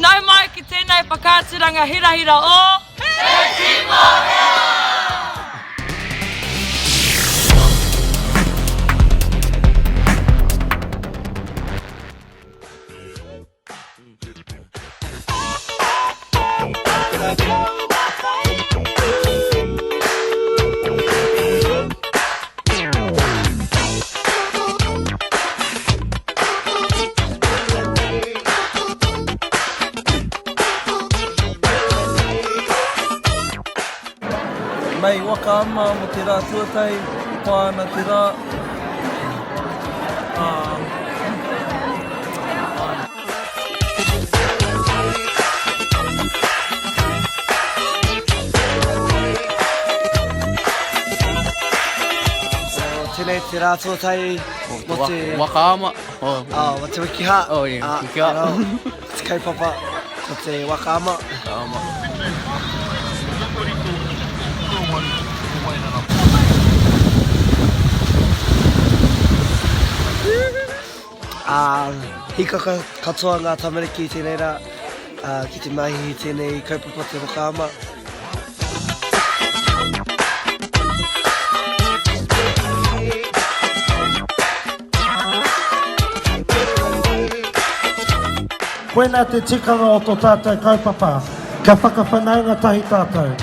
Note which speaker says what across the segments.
Speaker 1: Nau mai ki tēnei whakaaturanga hirahira o He Tīma Ea!
Speaker 2: Mei waka ama mo te rā tuatahi, pā ana te rā. Ā,
Speaker 3: Tēnei te rā tuatahi mo te...
Speaker 4: Waka ama.
Speaker 3: Oh, mo te wiki hā.
Speaker 4: Oh, yeah, wiki hā.
Speaker 3: Te kaupapa, ko te waka ama.
Speaker 4: Waka ama.
Speaker 3: Ā, hīkaka katoa ngā tamariki i tēnei rā, ā, ki te mahi i tēnei kaupapa te whakaama.
Speaker 5: Koinā te tikanga o tō tātou kaupapa, kia whakawhanaunga tahi tātou.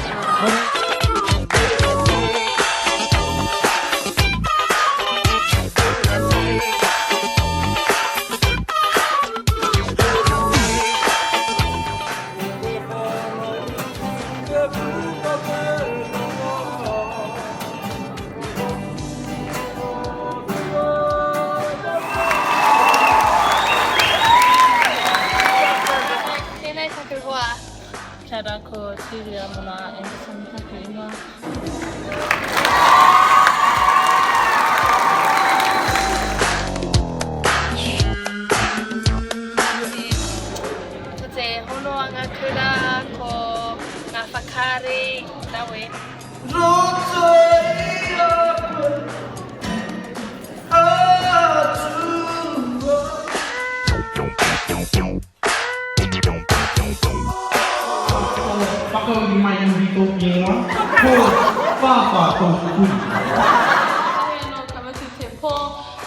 Speaker 6: Tēnei taku hoa.
Speaker 7: Kia ora, ko Tiria Mona Anderson taku ingoa.
Speaker 6: Ko te honoanga kura, ko ngā whakaari, nawe.
Speaker 2: Roto i a koe, Atua.
Speaker 8: Whakauru mai i muri tōku ingoa, ko Whāwhā tōku uri.
Speaker 7: Kātahi anō ka mutu te pō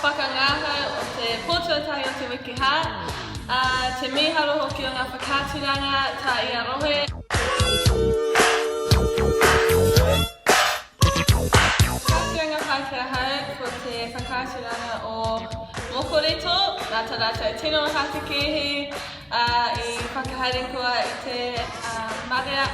Speaker 7: whakangahau o te pō tuatahi o te wiki hā, ā, te mīharo hoki o ngā whakaaturanga tā ia rohe. Whakaaturanga Pākehā ko te whakaaturanga o Mokorito, nā tā rātou tino hātekēhi, ā, i whakahaere koa i te marea.